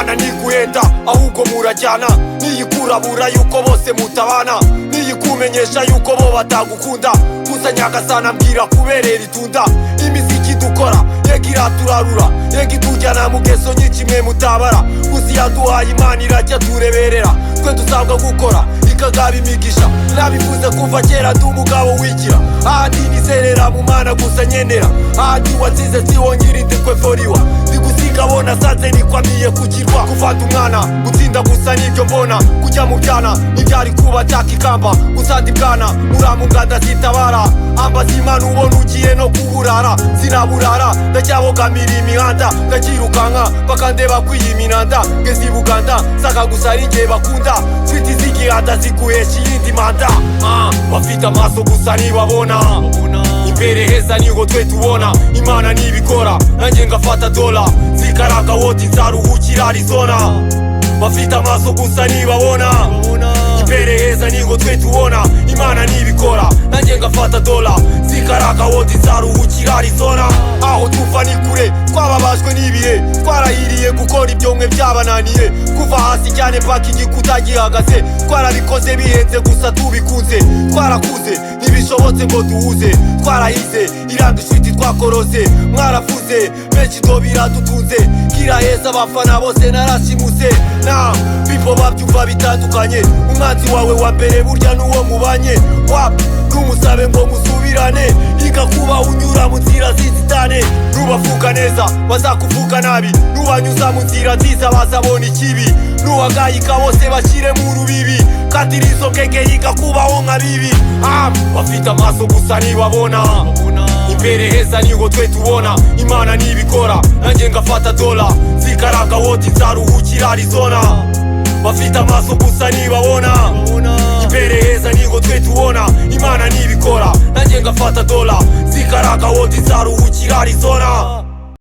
Imana ntiguhenda, ahubwo murajyana. Niyikurabura yuko bose mutabana, niyikumenyesha yuko bo batagukunda. Gusa Nyagasana ambwira kuberera itunda. Imiziki dukora yega iraturarura, yega itujyana mu ngeso nyinshi mwe mutabara. Gusa iyaduhaye Imana irajya tureberera, twe dusabwa gukora ikagaba imigisha. Nabivuze kuva kera, ndi umugabo wigira ahandi nizerera mu Mana gusa nyenera ahandi watsinze siho nyirinde kweforiwa. Ndi gusiga bo nasanze nikwamiye ku kirwa. Gufata umwana gutsinda gusa nibyo mbona, kujya mu byana ntibyari kuba byakikamba. Gusa ndi bwana uramuganda zitabara ambaza Imana, ubona ugiye no kuburara. Sinaburara, ndacyabogamira imihanda, ndacyirukanka bakandeba kw'iyi minanda. Ngeze i Buganda saka gusa ari njye bakunda. Switi z'igihanda ziguhesha iyindi manda. Ah, bafite amaso gusa ntibabona imbere heza, niho twe tubona. Imana nibikora, nanjye ngafata dola zikaraga woti, nzaruhukira Arizona. Bafite amaso gusa ntibabona imbere heza, niho twe tubona. Imana nibikora, nanjye ngafata dola zikaraga woti, nzaruhukira Arizona. Aho tuva ni kure, twababajwe n'ibihe, twarahiriye gukora ibyo mwe byabananiye. Kuva hasi cyane paka igikuta gihagaze, twarabikoze bihenze gusa tubikunze. Twarakuze, ntibishobotse ngo duhuze, twarahize iranga ishiti twakoroze. Mwaravuze benshi do biradutunze kiraheza. Abafana bose narashimuse na people babyumva bitandukanye. Umwanzi wawe wa mbere burya n'uwo mubanye wap, ntumusabe ngo musubirane. Iga kuba unyura mu nzira z'inzitane. Nubavuga neza bazakuvuga nabi, nubanyuza mu nzira nziza bazabona ikibi. Nuhagayika bose bashyire mu rubibi, kandi irizo ngenge yiga kubaho nka bibi. Ah, bafite amaso gusa ntibabona imbere heza, niho twe tubona. Imana nibikora, nanjye ngafata dola zikaraga woti, nzaruhukira Arizona. Bafite amaso gusa ntibabona imbere heza, niho twe tubona. Imana nibikora, nanjye ngafata dola zikaraga woti, nzaruhukira Arizona.